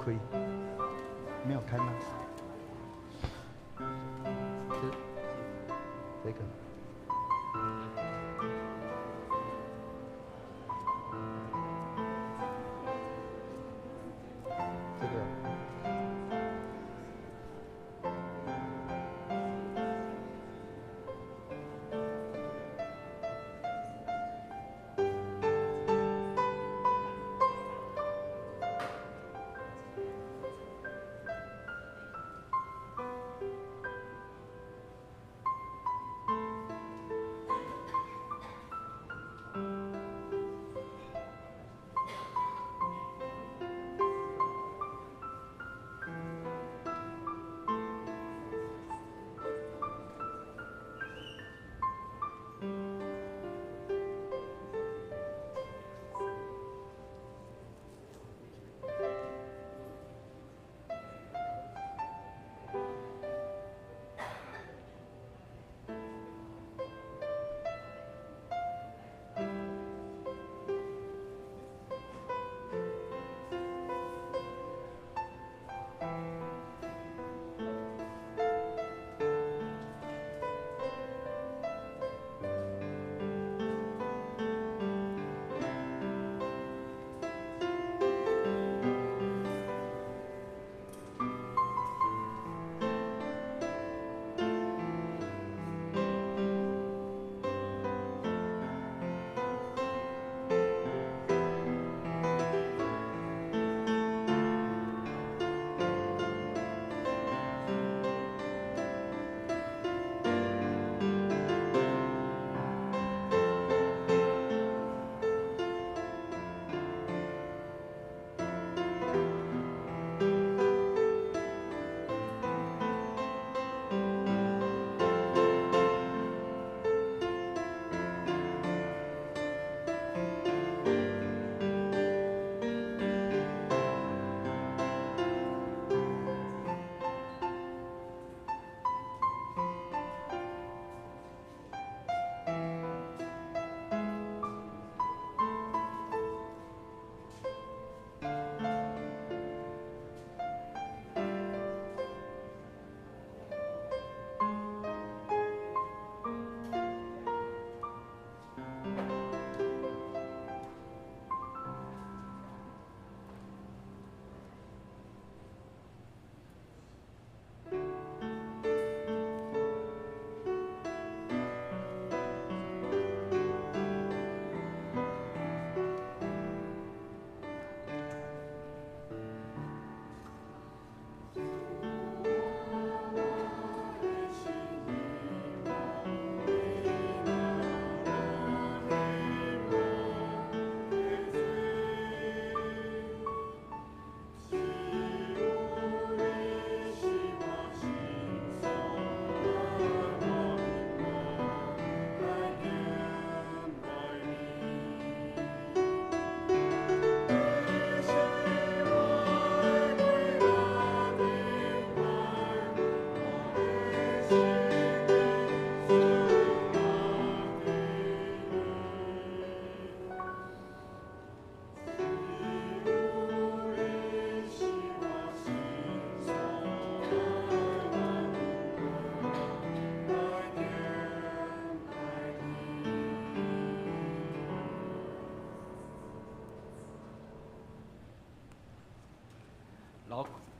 開，沒有開嗎？這這個。這個。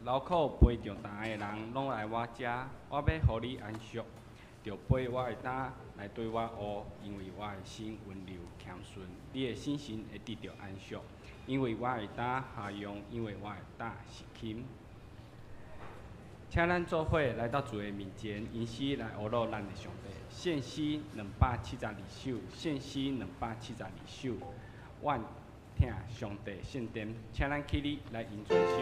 勞苦背著擔的人，攏來我遮，我欲予你安息。著背我的擔來綴我學，因為我的心溫柔謙遜，你的心神會得著安息。因為我的擔下用，因為我的擔是輕。請咱做伙來到主的面前，吟詩來呵咾咱的上帝。獻詩272首，獻詩272首，願聽上帝聖殿，請咱起立來吟尊首。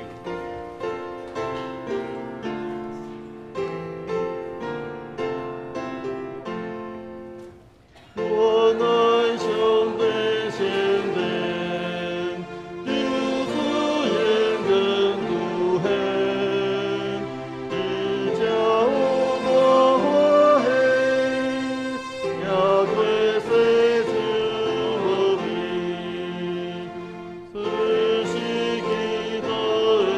我乃上帝聖殿，求主言更獨顯，伫遮有大歡喜，也過世上無比，這是基督的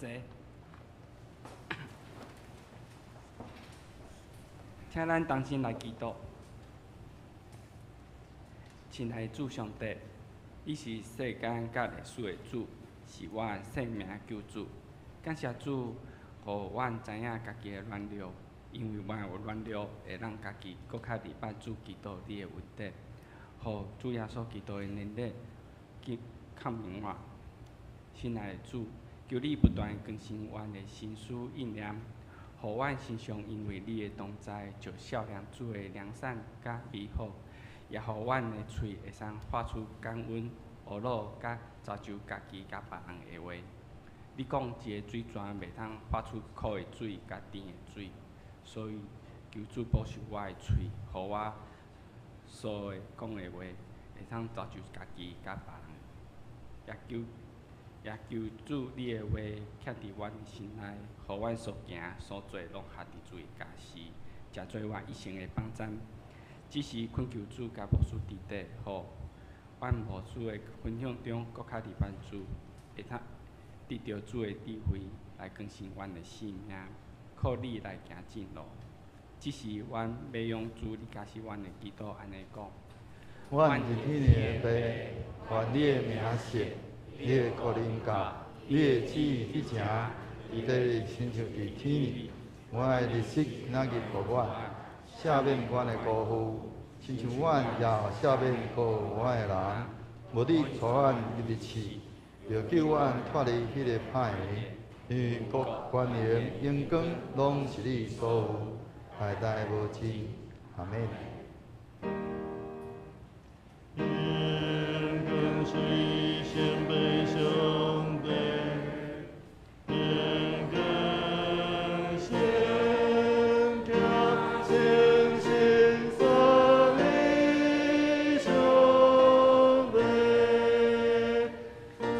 坐。請咱同心來祈禱。親愛的主上帝，你是世間佮歷史的主，是我的生命救主。感謝主，予阮知影家己的軟弱，因為阮有軟弱，會當家己閣較明白主基督你的恩典，予主耶穌基督的能力去崁明我。親愛的主，求你不斷更新阮的心思意念，予阮身上因為你的同在，就少年主的良善佮美好，也予阮的喙會使發出感恩、呵咾佮造就家己佮別人的話。你講一個水泉袂通發出苦的水佮甜的水，所以求主保守我的喙，予我所講的話會通造就家己佮別人。也求主你的話徛佇阮的心內，予阮所行所做攏合佇主的教示，成做我一生的榜範。只是懇求主佮牧師弟弟，予阮牧師的分享中，閣較明白主，會通得著主的智慧來更新阮的生命，靠你來行正路。這是阮欲用主你教示阮的祈禱，按呢講。阮佇天的父，願你的名聖，你的國臨到，你的旨意佇成，佇地親像佇天爾。阮的日食今仔日予阮，赦免阮的辜負，親像阮也赦免辜負阮的人。無你帶阮入去試，著救阮脫離彼个歹的。因為國權榮榮光攏是你所有，代代無盡。阿們。願更新先輩兄弟，願更新行前行三的兄弟，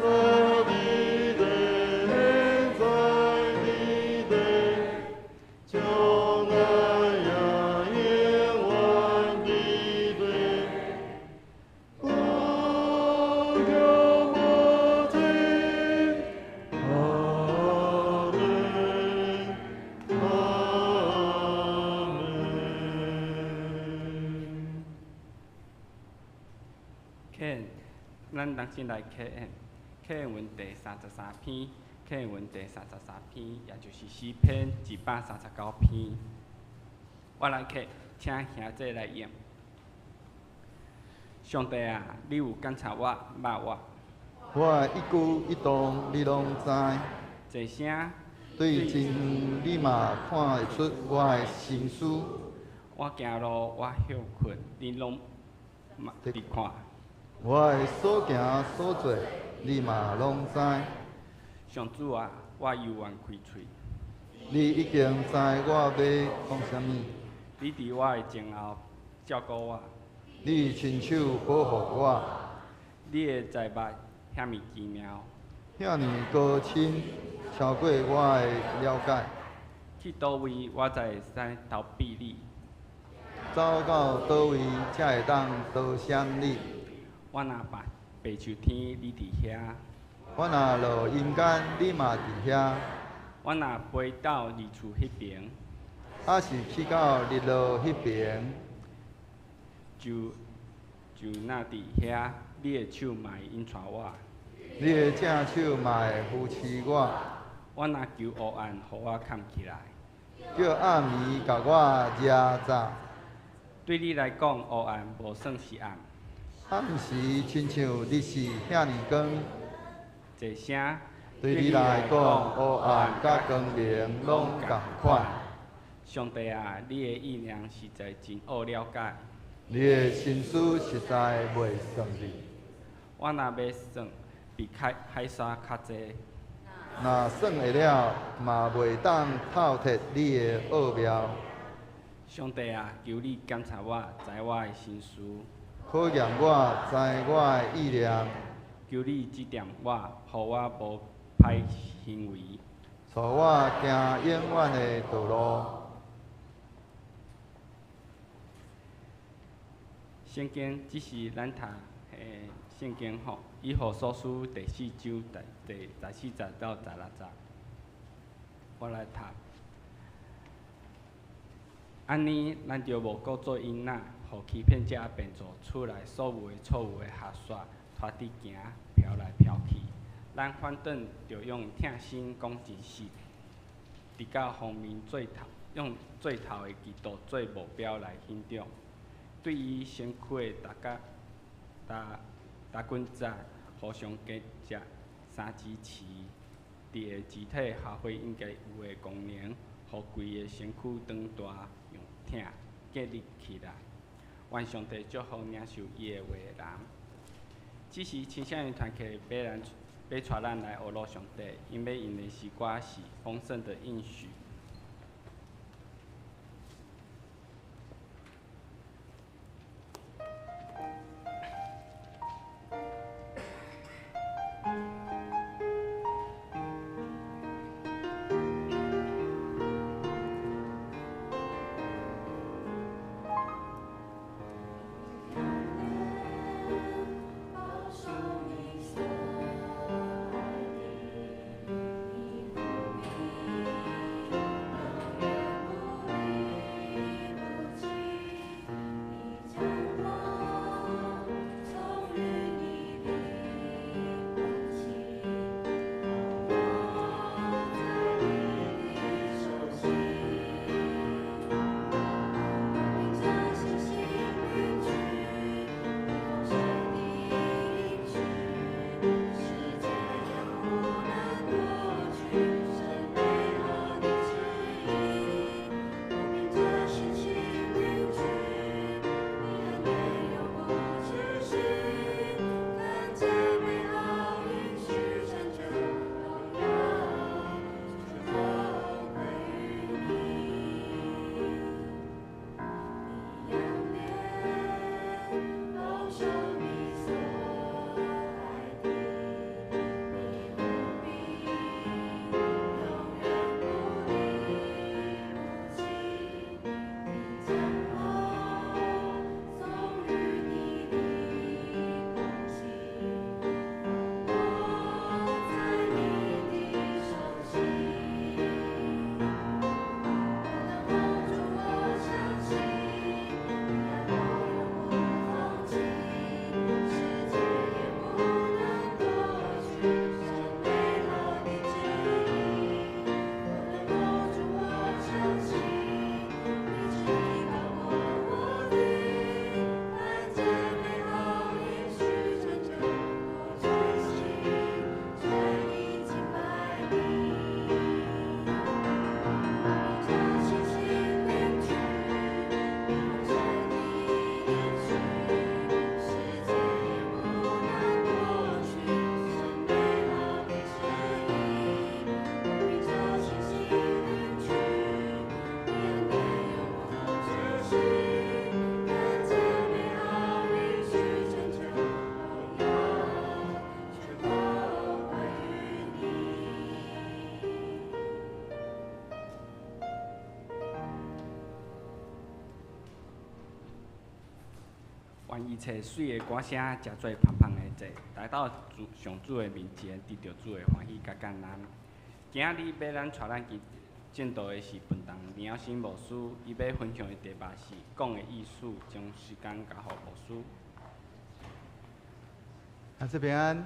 在地地，在地地，將來也永遠的對。不叫無盡，阿們，阿們。客，咱同心來客宴，課文第33篇，課文第33篇，也就是詩篇139篇。我來客，請兄弟來應。上帝啊，你有檢查我，捌我。我的一舉一動，你攏知。坐聲，對真遠，你嘛看會出我的心思。我行路，我歇睏，你攏嘛佇看。我的所行所做，你嘛攏知。上主啊，我猶原開喙。你已經知我欲講啥物。你佇我的前後照顧我。你伸手保護我。你的載物遐爾奇妙，遐爾高深，超過我的了解。去佗位我才會使逃避你？走到佗位才會當逃閃你？我若爬上天，你佇遐；我若落陰間，你嘛佇遐。我若飛到日出彼爿，抑是去到日落彼爿，就若佇遐，你的手嘛會引帶我。你的正手嘛會扶持我。我若求黑暗，予我崁起來，叫暗暝共我遮罩。對你來講，黑暗無算是暗。暗時親像日時遐爾光。坐聲，對你來講，黑暗佮光明攏仝款。上帝啊，你的意念實在真奧了解。你的心思實在袂算得。我若欲算，比海海沙較濟。若算會了，嘛袂當透徹你的奧妙。上帝啊，求你檢查我，知我的心思。考驗我，知我的意念。求你指點我，予我無歹行為。帶我行永遠的道路。聖經這是咱讀的聖經吼，以弗所書第四章第14節到16節。我来读。按呢，咱就无阁做囡仔，予欺骗者变做出来所有的错误的学说，拖伫行，飘来飘去。咱反转著用疼心讲真实，直到方面做头，用做头的基督做目标来欣赏。对伊身躯的逐角、逐逐根节互相结接，相支持，伫个肢体发挥应该有的功能，予规个身躯长大，用疼建立起来。愿上帝祝福领受伊的话的人。这时青少年团契欲咱欲带咱来学鲁上帝，𪜶欲用的诗歌是丰盛的应许。愿一切媠的歌声，诚做芳芳的祭，来到主上主的面前，得著主的欢喜佮感恩。今仔日欲咱带咱去证道的是本堂林耀新牧师，伊欲分享的题目是讲的意思，将时间交予牧师。阿姊平安。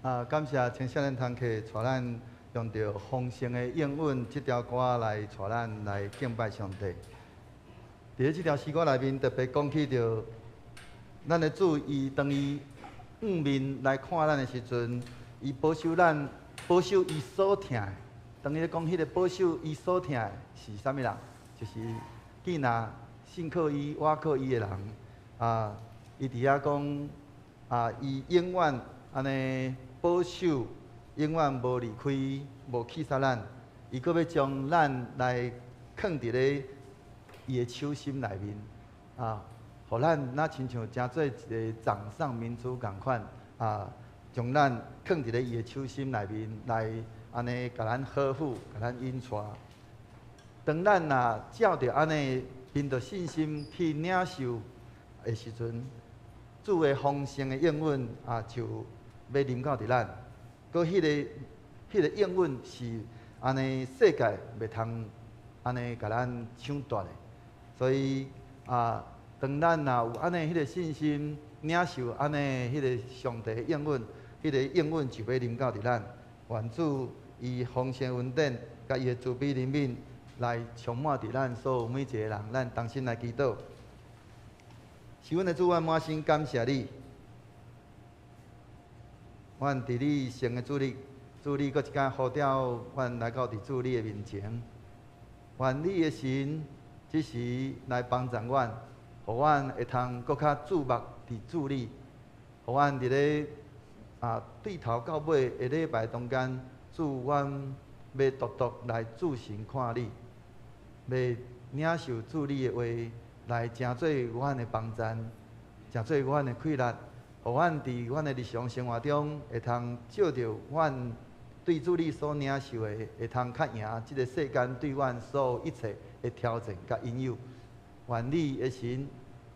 啊，感谢青少年团契带咱用著丰盛的应允这条歌来带咱来敬拜上帝。伫咧这条诗歌内面特别讲起著，咱的主伊当伊向面来看咱的时阵，伊保守咱，保守伊所疼的。当伊咧讲彼个保守伊所疼的是啥物人？就是囝若信靠伊、倚靠伊的人。啊，伊伫遐讲啊，伊永远按呢保守，永远无离开、无弃杀咱。伊阁欲将咱来囥伫咧伊的手心内面，啊，予咱若亲像成做一个掌上明珠仝款，啊，将咱囥伫咧伊的手心内面，来按呢共咱呵护，共咱引带。当咱若照著按呢，凭著信心去领受的时阵，主的丰盛的应允啊，就欲临到伫咱。阁彼个应允是按呢世界袂通按呢共咱搶奪的。所以啊，當咱若有按呢彼个信心，領受按呢彼个上帝的應允，彼个應允就欲臨到佇咱。願主伊豐盛恩典，佮伊的慈悲憐憫來充滿佇咱所有每一个人，咱同心來祈禱。是阮的主，阮滿心感謝你。阮佇你聖的主日，主你閣一擺呼召阮來到佇主你的面前。願你的神這時來幫助阮，予阮會通閣較注目佇主你，予阮佇咧對頭到尾的禮拜中間，主阮欲獨獨來注神看你，欲領受主你的話來成做阮的幫贊，成做阮的氣力，予阮佇阮的日常生活中會通照著阮對主你所領受的，會通較贏這个世間對阮所有一切的挑戰佮引誘。願你的神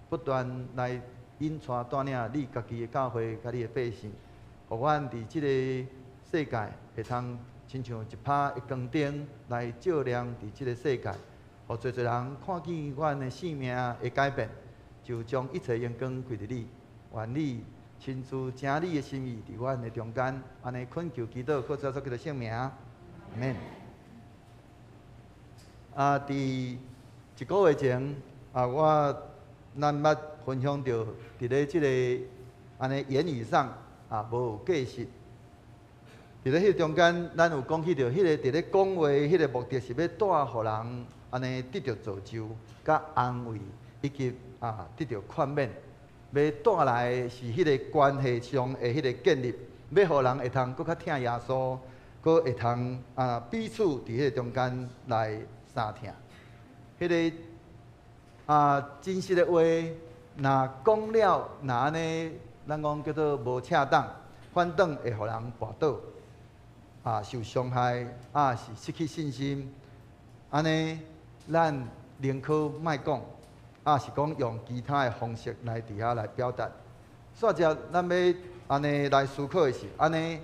不斷來引帶帶領你家己的教會佮你的百姓，予阮佇這个世界會通親像一拍的光燈來照亮佇這个世界，予濟濟人看見阮的生命的改變，就將一切榮光歸佇你。願你親自成你的心意佇阮的中間，按呢懇求祈禱，靠主耶穌基督聖名，阿們。佇一個月前，我咱捌分享著，佇咧這个按呢言語上無有過失。佇咧彼個中間，咱有講起著，彼個佇咧講話彼个目的是欲帶予人按呢得著造就、佮安慰，以及得著勸勉，欲帶來的是彼個關係上的彼个建立，欲予人會通閣較疼耶穌，閣會通彼此佇彼个中間來相疼。彼个真實的話，若講了，若按呢，咱講叫做無恰當，反轉會予人跋倒，受傷害，是失去信心。按呢，咱寧可莫講，是講用其他的方式來佇遐來表達。煞接咱欲按呢來思考的是，按呢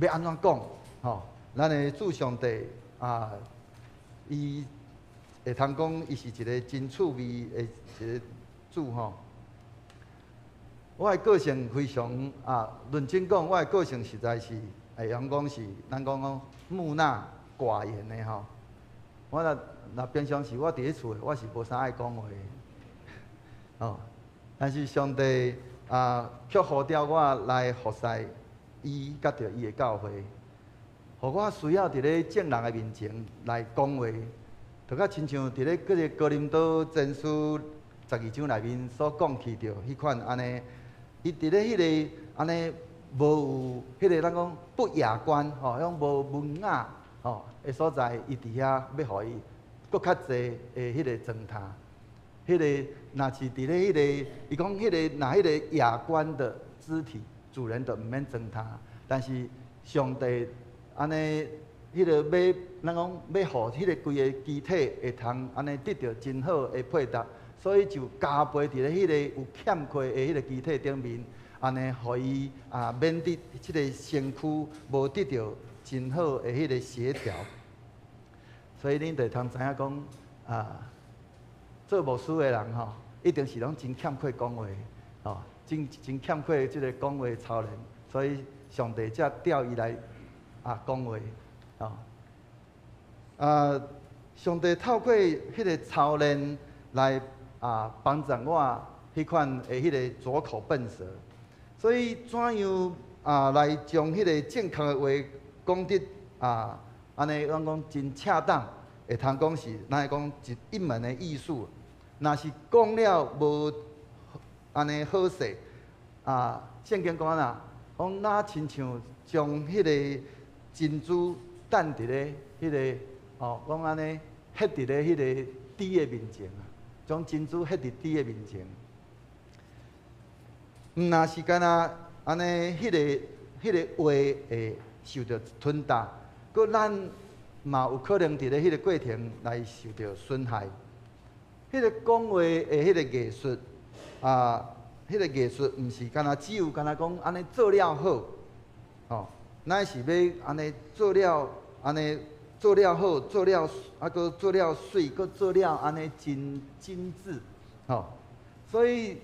欲按怎講？吼，咱的主上帝啊，伊會通講，伊是一个真趣味的一个主吼。我的個性非常認真講，我的個性實在是會用講是，咱講講木訥寡言的吼。我若若平常時我佇咧厝的，我是無啥愛講話的，哦。但是上帝卻呼召我來服侍伊，佮著伊的教會，予我需要佇咧眾人的面前來講話，就較親像佇咧彼个哥林多前書12章內面所講起著彼款按呢，伊佇咧彼个按呢無有彼个咱講不雅觀吼，彼種無文雅吼的所在，伊佇遐欲予伊閣較濟的彼个糟蹋。彼个若是佇咧彼个，伊講彼个若彼个雅觀的肢體，自然就毋免糟蹋。但是上帝按呢，彼个欲咱講欲予彼个規个肢體會通按呢得著真好的配搭，所以就加倍佇咧彼个有欠缺的彼个肢體頂面，按呢予伊免得這个身軀無得著真好的彼个協調。所以恁就會通知影講做牧師的人吼，一定是攏真欠缺講話，吼，真真欠缺這个講話操練，所以上帝才調伊來講話，吼。上帝透過彼个操練來幫助我彼款的彼个拙口笨舌，所以怎樣來將彼个正確的話講得按呢咱講真恰當，會通講是咱會講一一門的藝術。若是講了無按呢好勢，聖經講按怎，講若親像將彼个珍珠擲佇咧彼个哦，講按呢，彼佇咧彼個豬的面前啊，將珍珠彼佇豬的面前。毋若是干焦按呢，彼个話會受著吞吞，閣咱嘛有可能佇咧彼个過程來受著損害。彼个講話的彼个藝術彼个藝術毋是干焦只有干焦講按呢做了好，吼，乃是欲按呢做了按呢。做了好，做了啊，閣做了媠，閣做了按呢真精緻，吼。所以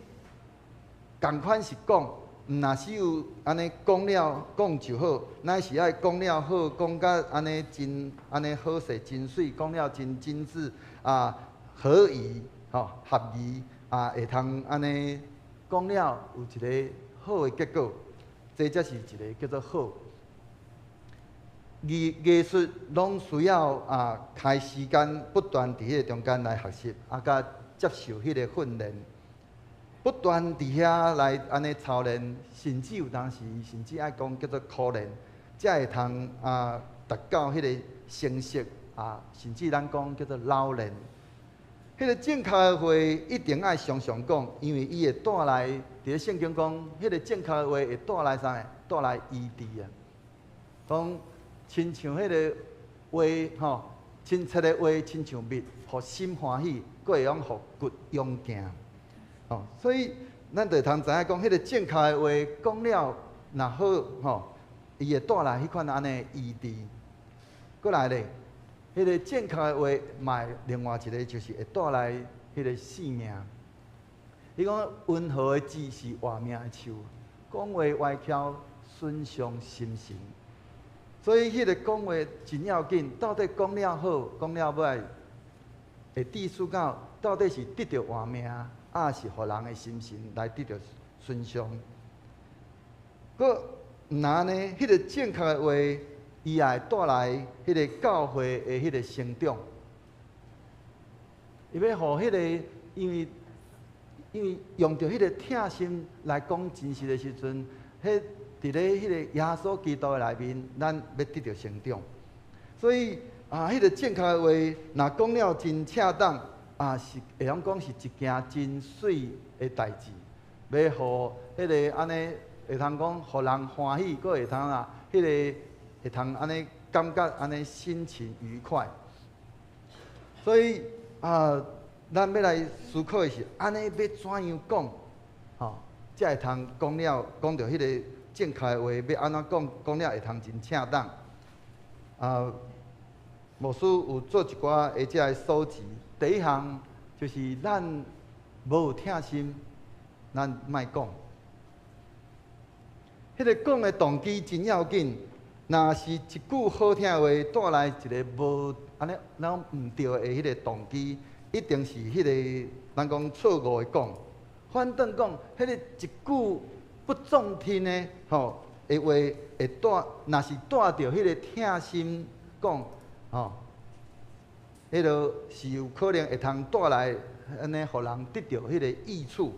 仝款是講，毋若只有按呢講了講就好，乃是愛講了好，講甲按呢真按呢好勢真媠，講了真精緻啊，合宜吼，合宜啊，會通按呢講了有一个好的結果，這才是一個叫做好。藝術攏需要啊，開時間不斷佇彼個中間來學習，啊，佮接受彼個訓練，不斷佇遐來按呢操練，甚至有當時甚至愛講叫做苦練，才會通啊達到彼個成熟啊，甚至咱講叫做老練。彼個正確的話一定愛常常講，因為伊會帶來佇咧聖經講，彼個正確的話會帶來啥？帶來醫治啊，講。親像彼个話吼，親切的話，親像蜜，予心歡喜，閣會用予骨勇健。吼，所以咱就會通知影講，彼个正確的話講了若好吼，伊會帶來彼款按呢醫治。閣來咧，彼个正確的話嘛，另外一个就是會帶來彼个性命。伊講溫和的舌是活命的樹，講話歪曲損傷心神。所以，彼个講話真要緊，到底講了好，講了歹，會致使到到底是得著活命，抑是予人的心神來得著損傷。閣毋若按呢，彼个正確的話，伊也會帶來彼个教會的彼个成長。伊欲予彼个，因為用著彼个疼心來講真實的時陣，彼佇咧彼个耶穌基督的內面，咱欲得著成長。所以啊，彼个正確的話，若講了真恰當，啊是會曉講是一件真媠的代誌，欲予彼个按呢會通講，予人歡喜，閣會通啊，彼个會通按呢感覺按呢心情愉快。所以啊，咱欲來思考的是，按呢欲怎樣講，吼，才會通講了講著彼个正確的話，欲按怎講，講了會通真恰當。啊，牧師有做一寡的這个搜集。第一項就是咱無有疼心，咱莫講。彼个講的動機真要緊，若是一句好聽的話帶來一个無按呢，咱講毋對的彼个動機，一定是彼个咱講錯誤的講。反轉講，彼个一句不中聽的吼的話，會帶，若是帶著彼个疼心講，吼，彼个是有可能會通帶來按呢，予人得著彼个益處。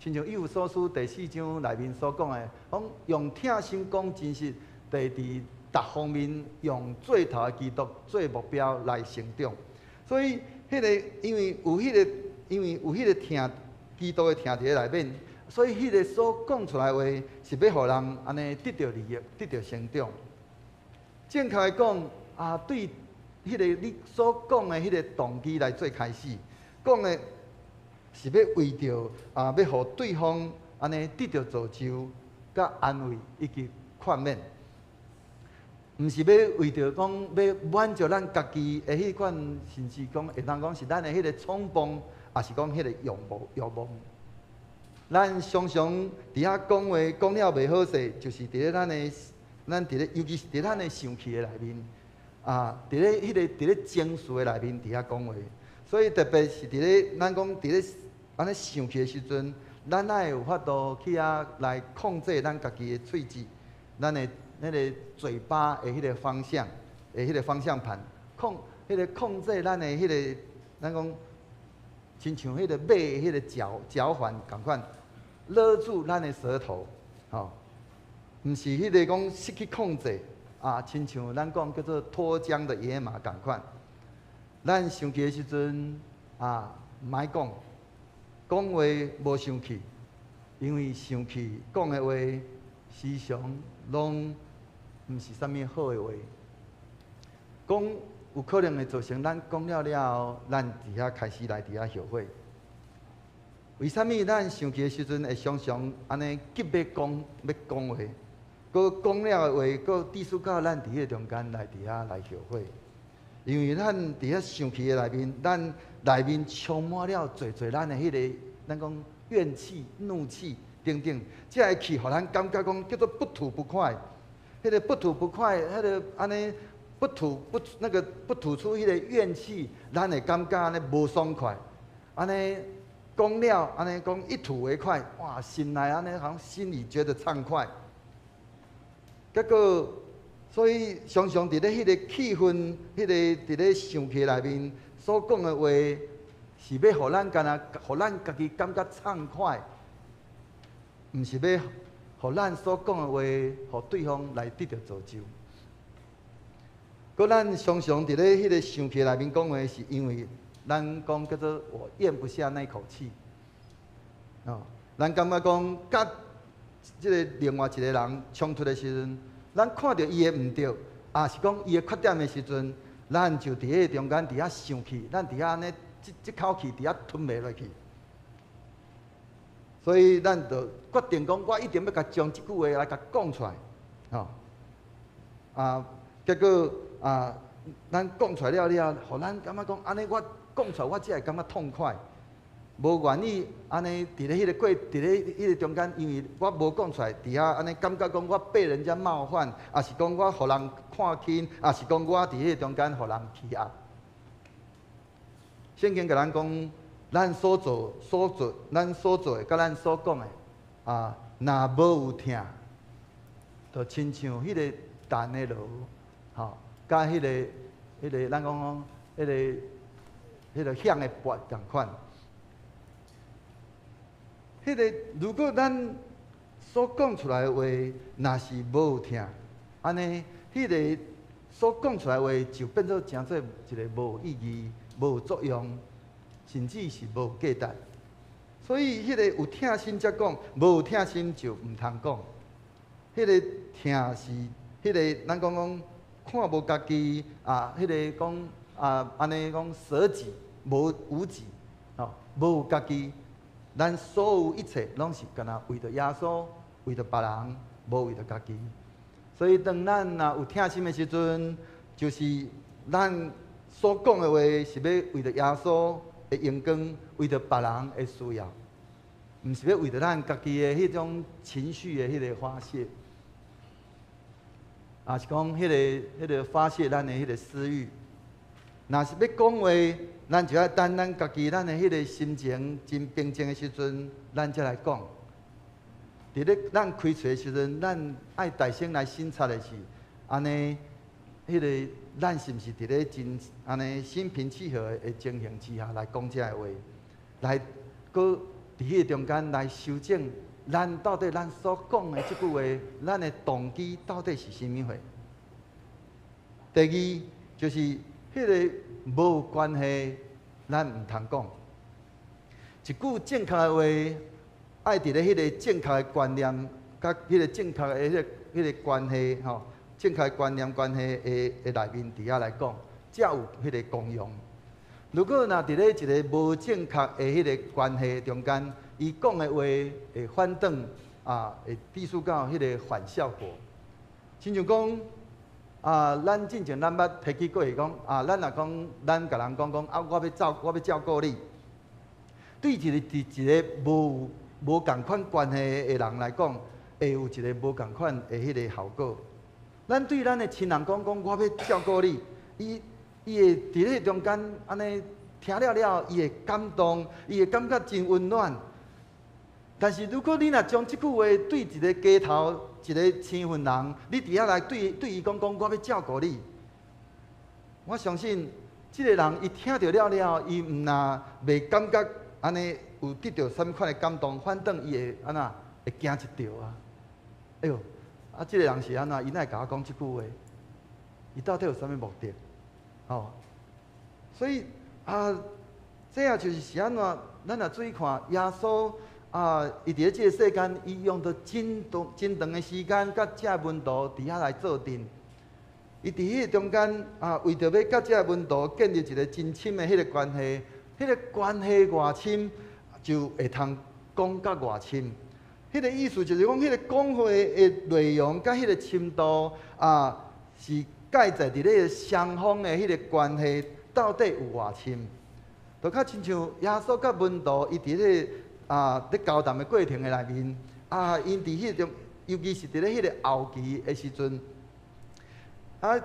親像以弗所書第四章內面所講的，講用疼心講真實，就佇逐方面用做頭的基督做目標來成長。所以，彼个因為有彼个，因為有彼个疼基督的疼佇咧內面，所以彼个所講出來的話是欲予人按呢得著利益、得著成長。正確來講，啊，對彼个你所講的彼个動機來做開始，講的是欲為著啊，欲予對方按呢得著造就、佮安慰以及勸勉，毋是欲為著講欲滿足咱家己的彼款，甚至講會當講是咱的彼個衝動，抑是講彼個慾望慾望。咱常常佇遐講話講了袂好勢，就是佇咧咱的咱佇咧，尤其是佇咱的生氣的內面，啊，佇咧彼個佇咧情緒的內面佇遐講話，所以特別是佇咧咱講佇咧按呢生氣的時陣，咱愛有法度去遐來控制咱家己的喙舌，咱的彼个嘴巴的彼个方向，的彼个方向盤，控彼个控制咱的彼个，咱講親像彼个馬的彼个腳腳環仝款，勒住咱的舌頭，吼，毋是彼个講失去控制，啊，親像咱講叫做脫韁的野馬仝款。咱生氣的時陣，啊，莫講，講話無生氣，因為生氣講的話，時常攏毋是啥物好的話。講有可能會造成咱講了了後，咱佇遐開始來佇遐後悔。為啥物咱生氣的時陣會常常按呢急欲講欲講話，閣講了的話，閣致使到咱佇彼个中間來佇遐來後悔。因為咱佇遐生氣的內面，咱內面充滿了濟濟咱的彼個，咱講怨氣、怒氣等等，這个氣予咱感覺講叫做不吐不快。彼個不吐不快，彼個按呢不吐不那個不吐出彼個怨氣，咱會感覺按呢無爽快。按呢講了，按呢講一吐為快，哇，心內按呢好像心裡覺得暢快。結果，所以常常佇咧彼個氣憤、彼個佇咧生氣內面所講的話，是欲予咱敢若，予咱家己感覺暢快，毋是欲予咱所講的話，予對方來得著造就。閣咱常常佇咧彼個生氣內面講話，是因為咱講叫做我咽不下那口氣。哦，咱感覺講，佮這个另外一個人衝突的時陣，咱看著伊的毋對，抑是講伊的缺點的時陣，咱就佇彼个中間佇遐生氣，咱佇遐按呢，這這口氣佇遐吞袂落去。所以咱就決定講，我一定欲共將這句話來共講出來，吼。啊，結果啊，咱講出來了了後，予咱感覺講，按呢我講出來，我才會感覺痛快。無願意按呢佇咧彼个過，佇咧彼个中間，因為我無講出來，佇遐按呢感覺講我被人家冒犯，抑是講我予人看輕，抑是講我佇彼个中間予人欺壓。聖經共咱講，咱所做、所做、咱所做的，佮咱所講的，啊，若無有疼，就親像彼个銅的爐，吼，佮彼个、彼个，咱講講，彼个、彼个響的鉢仝款。彼个如果咱所講出來的話，若是無有疼，按呢，彼个所講出來的話就變做成做一个無意義、無作用，甚至是無價值。所以，彼個有疼心才講，無有疼心就毋通講。彼个疼是彼个，咱講講看無家己啊，彼個講啊，按呢講捨己無無己，吼，無有家己。咱所有一切攏是干焦為著耶穌，為著別人，無為著家己。所以，當咱若有疼心的時陣，就是咱所講的話是欲為著耶穌的榮光，為著別人的需要，毋是欲為著咱家己的彼種情緒的彼个發洩，抑是講彼个發洩咱的彼个私欲。若是欲講話，咱就愛等咱家己咱的彼个心情真平靜的時陣，咱才來講。佇咧咱開喙的時陣，咱愛大聲來省察的是，按呢，彼个咱是毋是佇咧真按呢心平氣和的情形之下來講這个話，來閣佇彼個中間來修正，咱到底咱所講的這句話，咱的動機到底是啥物貨？第二就是彼个無關係，咱毋通講。一句正確的話，愛佇咧彼个正確的觀念，佮彼个正確的彼个關係吼，正確的觀念關係的內面佇遐來講，才有彼个功用。如果若佇咧一个無正確的彼个關係中間，伊講的話會反轉啊，會抵觸到彼个反效果。親像講啊，咱進前咱捌提起過去講啊，咱若講咱共人講講啊，我欲照顧你，對一个佇一个無仝款關係的人來講，會有一个無仝款的彼个效果。咱對咱的親人講講，我欲照顧你，伊會佇咧中間按呢聽了了後，伊會感動，伊會感覺真溫暖。但是如果你若將這句話對一个街頭一个生份人，你佇遐來對伊講講，我欲照顧你，我相信這个人伊聽著了了後，伊毋但袂感覺按呢有得著啥物款的感動，反轉伊會按怎會驚一跳啊！哎喲，啊，這个人是按怎？伊哪會共我講這句話？伊到底有啥物目的？吼，所以啊，這也就是按怎？咱若注意看耶穌啊，伊佇咧這个世間，伊用著真長真長的時間，佮這門徒佇遐來做陣。伊佇彼個中間啊，為著欲佮這門徒建立一个真親的彼个關係，彼个關係偌深，就會通講甲偌深。彼个意思就是講，彼个講話的內容佮彼个深度啊，是介在佇咧雙方的彼个關係到底有偌深，就較親像耶穌佮門徒，伊佇咧啊咧交談的過程的內面，啊，𪜶佇彼種，尤其是佇咧彼个後期的時陣，啊，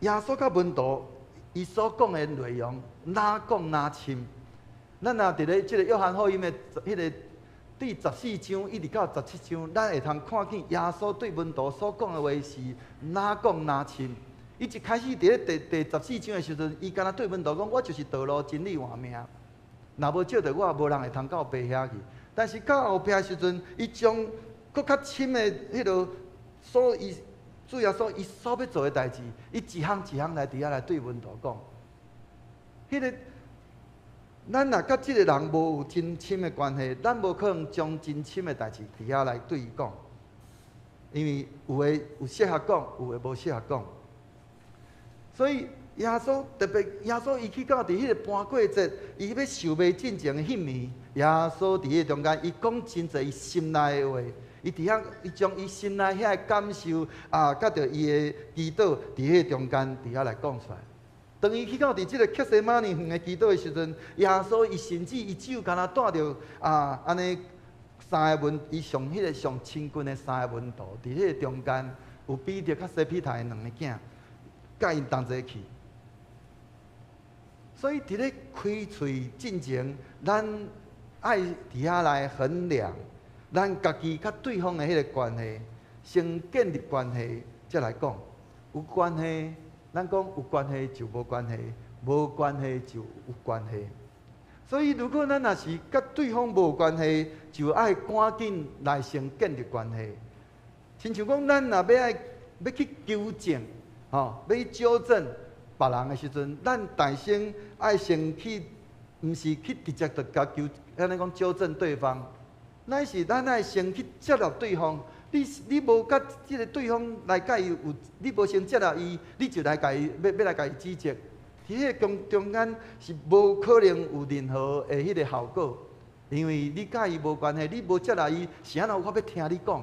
耶穌佮門徒伊所講的內容，若講若深。咱若佇咧這个約翰福音的彼个第14章一直到17章，咱會通看見耶穌對門徒所講的話是若講若深。伊一開始佇咧第14章的時陣，伊敢若對門徒講：我就是道路、真理、活命。若無藉著我，無人會通到爸遐去。但是到後壁時陣，伊將閣較深的彼个所伊主耶穌伊所欲做的代誌，伊一項一項來佇遐來對門徒講。彼个咱若佮這个人無有真深的關係，咱無可能將真深的代誌佇遐來對伊講，因為有的有適合講，有的無適合講。所以耶穌特別，耶穌伊去到佇彼個盤過節，伊欲受賣進前的彼暝，耶穌佇彼個中間，伊講真濟伊心內的話，伊佇遐，伊將伊心內遐个感受啊，佮著伊的祈禱，佇彼個中間佇遐來講出來。當伊去到佇這个客西馬尼園的祈禱的時陣，耶穌伊甚至伊只有干焦帶著啊，按呢三个門，伊上彼个上親近的三個門徒，佇彼个中間有彼得佮西庇太的兩个囝，佮𪜶同齊去。所以佇咧開喙進前，咱愛佇遐來衡量咱家己佮對方的彼个關係，先建立關係，才來講有關係。咱講有關係就無關係，無關係就有關係。所以，如果咱若是佮對方無關係，就愛趕緊來先建立關係。親像講，咱若欲愛欲去糾正，吼，欲去糾正別人的時陣，咱大先愛先去，毋是去直接就共糾，按呢講糾正對方，乃是咱愛先去接納對方。你無佮這个對方來佮伊有，你無先接納伊，你就來共伊欲欲來共伊指責，佇彼个中中間是無可能有任何的彼个效果，因為你佮伊無關係，你無接納伊，是按怎我欲聽你講？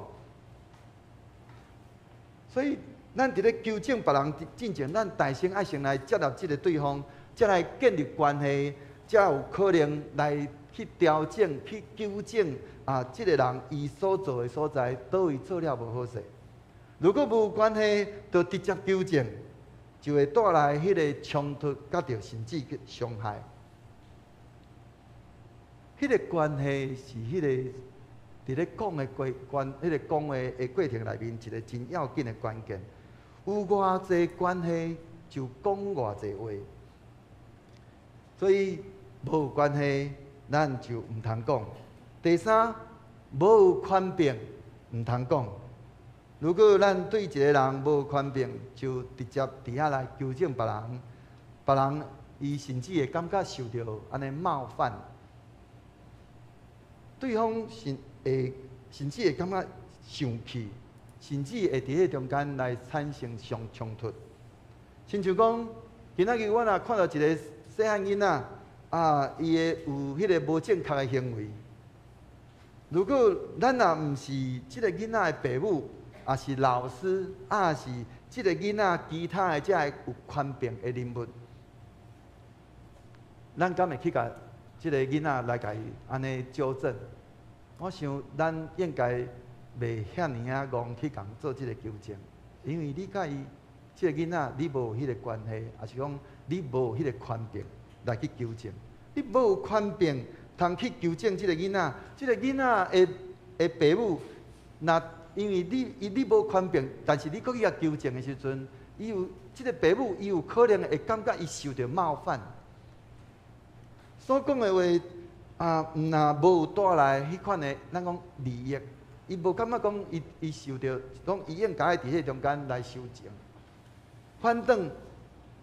所以，咱佇咧糾正別人進前，咱大先愛先來接納這个對方，才來建立關係，才有可能來去調整、去糾正。啊，這个人伊所做的所在，佗位做了無好勢。如果無關係，就直接糾正，就會帶來彼个衝突，佮著甚至去傷害。彼个關係是彼个佇咧講的過關，彼个講話的過程內面一个真要緊的關鍵。有偌濟關係，就講偌濟話。所以無關係，咱就毋通講。第三，無有權柄，毋通講。如果咱對一个人無權柄，就直接佇遐來糾正別人，別人伊甚至會感覺受著按呢冒犯，對方甚至會感覺生氣，甚至會佇彼中間來產生相衝突。親像講，今仔日我若看著一个細漢囡仔，啊，伊的有彼个無正確的行為。如果咱若毋是這个囡仔的爸母，抑是老師，抑是這个囡仔其他的這个有權柄的人物，咱敢會去共這个囡仔來共伊按呢糾正？我想咱應該袂遐爾仔戇去共做這个糾正，因為你佮伊這个囡仔，你無彼个關係，抑是講你無彼個權柄來去糾正，你無權柄通去糾正這个囡仔，這个囡仔的爸母，若因為你伊你無權柄，但是你閣去共糾正的時陣，伊有這个爸母，伊有可能會感覺伊受著冒犯。所講的話啊，毋若無有帶來彼款的，咱講利益，伊無感覺講伊伊受著，講伊應該佇彼中間來修正。反轉，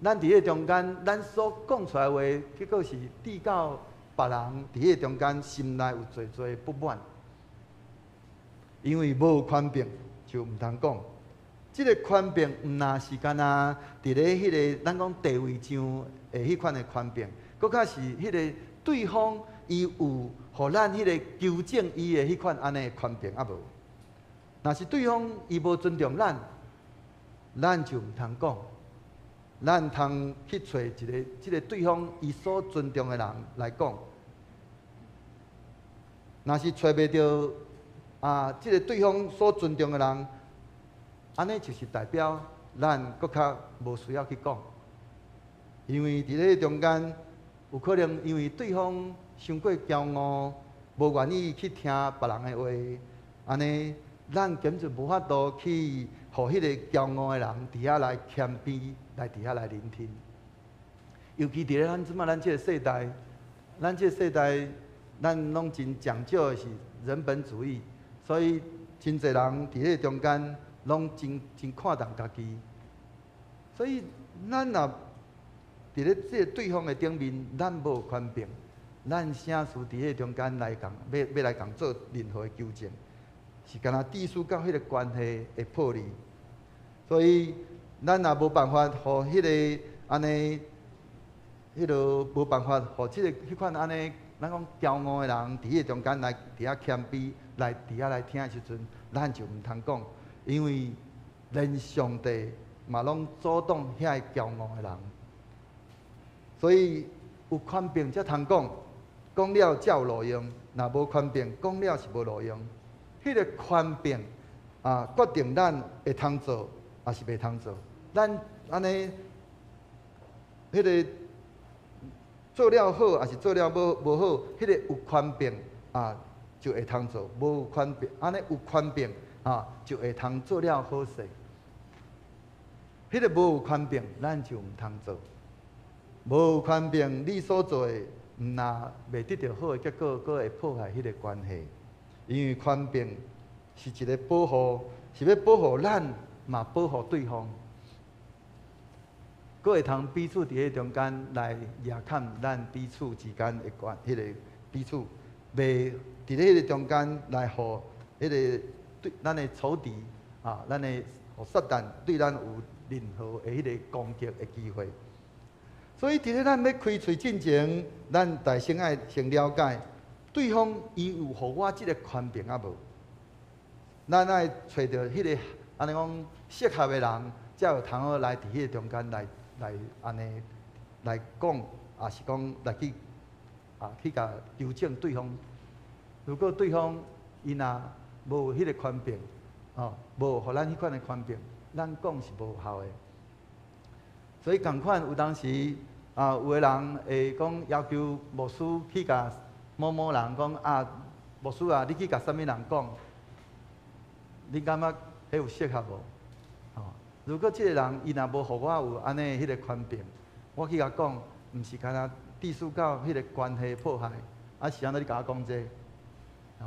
咱佇彼中間，咱所講出來的話，結果是致到別人佇彼中間心內有濟濟不滿，因為無權柄就毋通講。這个權柄毋若是干焦佇咧彼个咱講地位上的彼款的權柄，閣較是彼个對方伊有予咱彼個糾正伊的彼款按呢的權柄抑無？若是對方伊無尊重咱，咱就毋通講。咱通去揣一个這个對方伊所尊重的人來講。若是揣袂著啊，這个對方所尊重的人，按呢就是代表咱閣較無需要去講，因為佇咧中間有可能因為對方傷過驕傲，無願意去聽別人的話，按呢咱根本無法度去予彼个驕傲的人佇遐來謙卑，來佇遐來聆聽。尤其佇咧咱這擺咱這个世代，咱這个世代，咱攏真講究的是人本主義，所以真濟人佇彼个中間攏真真看重家己。所以咱若佇咧這个對方的頂面，咱無權柄，咱啥事佇彼个中間來共欲欲來共做任何的糾正，是敢若致使到彼个關係會破裂。所以咱若無辦法予彼个按呢，彼个無辦法予這个彼款按呢，咱講驕傲的人佇彼个中間來佇遐謙卑，來佇遐來聽的時陣，咱就毋通講，因為連上帝嘛攏阻擋遐个驕傲的人。所以有權柄才通講，講了才有路用；若無權柄，講了是無路用。彼个權柄啊，決定咱會通做，抑是袂通做。咱按呢，彼个做了好，抑是做了無好，彼个有權柄啊，就會通做；無權柄，按呢有權柄啊，就會通做了好勢。彼个無有權柄，咱就毋通做。無有權柄，你所做的，毋若袂得著好的結果，閣會破壞彼个關係。因為權柄是一个保護，是欲保護咱，嘛保護對方，閣會通彼此佇彼中間來夯崁咱彼此之間的關，彼个彼此袂佇咧彼个中間來予彼个對咱的仇敵啊，咱的予撒旦對咱有任何的彼個攻擊的機會。所以佇咧咱欲開喙進前，咱大先愛先了解對方伊有予我這个權柄抑無？咱愛揣著彼个按呢講適合的人，才有通好來佇彼个中間來來按呢來講，抑是講來去啊去共糾正對方。如果對方伊若無彼个權柄，哦，無予咱彼款的權柄，咱講是無效的。所以仝款有當時啊，有的人會講要求牧師去共某某人講啊，牧師啊，你去共啥物人講？你感覺彼有適合無？哦，如果這个人伊若無予我有按呢彼个權柄，我去共講，毋是干焦致使到彼个關係破壞，啊是按怎你共我講這個？哦，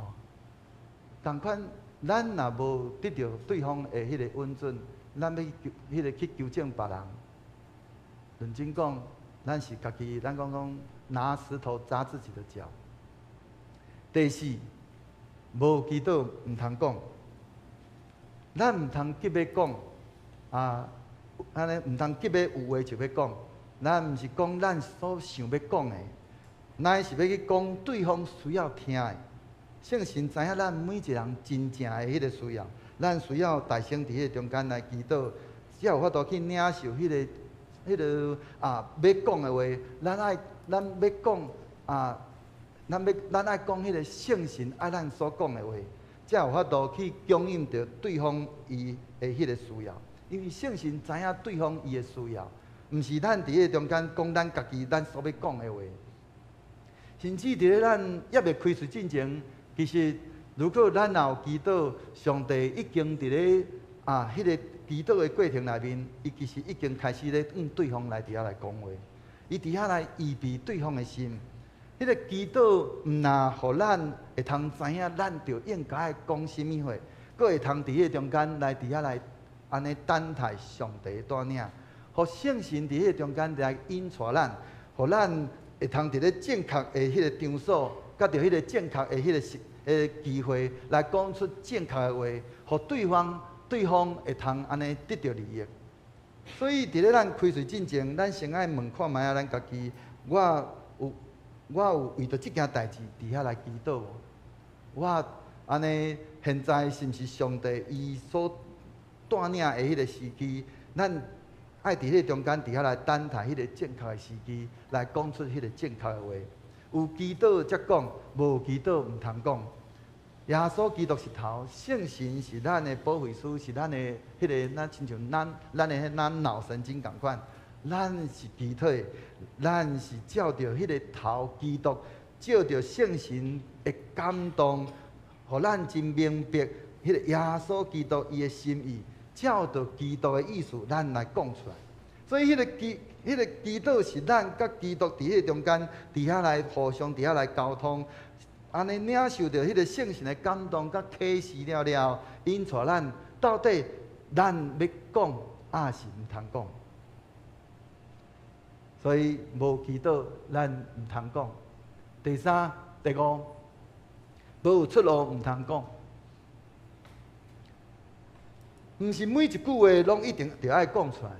仝款，咱若無得著對方的彼個允准，咱欲去彼个去糾正別人，認真講，咱是家己，咱講講拿石頭砸自己的腳。第四，無祈禱毋通講，咱毋通急欲講，啊，按呢毋通急欲有話就欲講，咱毋是講咱所想欲講的，乃是欲去講對方需要聽的。聖神知影咱每一個人真正的彼个需要，咱需要大聲佇彼个中間來祈禱，才有法度去領受彼个、彼个啊欲講的話。咱愛咱欲講啊，咱欲咱愛講彼个聖神愛咱所講的話，才有法度去供應著對方伊的彼個需要。因為聖神知影對方伊的需要，毋是咱佇彼个中間講咱家己咱所欲講的話。甚至佇咧咱猶未開喙進前，其實如果咱若有祈禱，上帝已經佇咧啊彼个祈禱的過程內面，伊其實已經開始咧向對方來佇遐來講話，伊佇遐來預備對方的心。彼个祈禱毋若予咱會通知影，咱著應該愛講啥物話，閣會通佇彼个中間來佇遐來按呢等待上帝帶領，予聖神佇彼個中間來引帶咱，予咱會通佇咧正確的彼个場所，佮著彼个正確的彼个時的機會，來講出正確的話，予對方會通按呢得著利益。所以佇咧咱開喙進前，咱先愛問看覓仔咱家己，我有為著這件代誌佇遐來祈禱無？我按呢現在是毋是上帝伊所帶領的彼个時機，咱愛佇彼个中間佇遐來等待彼个正確的時機，來講出彼個正確的話。有祈禱才講，無祈禱毋通講。耶穌基督是頭，聖神是咱的保惠師，是咱的彼个，咱親像咱的咱腦神經仝款。咱是肢體，咱是照著彼个頭基督，照著聖神的感動，予咱真明白彼个耶穌基督伊的心意，照著基督的意思，咱來講出來。所以彼個祈禱是咱佮基督佇彼个中間，佇遐來互相佇遐來溝通，按呢領受著彼個聖神的感動佮啟示了了，𪜶帶咱到底咱欲講抑是毋通講。所以無祈禱，咱毋通講。第三、第五，無有出路毋通講。毋是每一句話攏一定著愛講出來。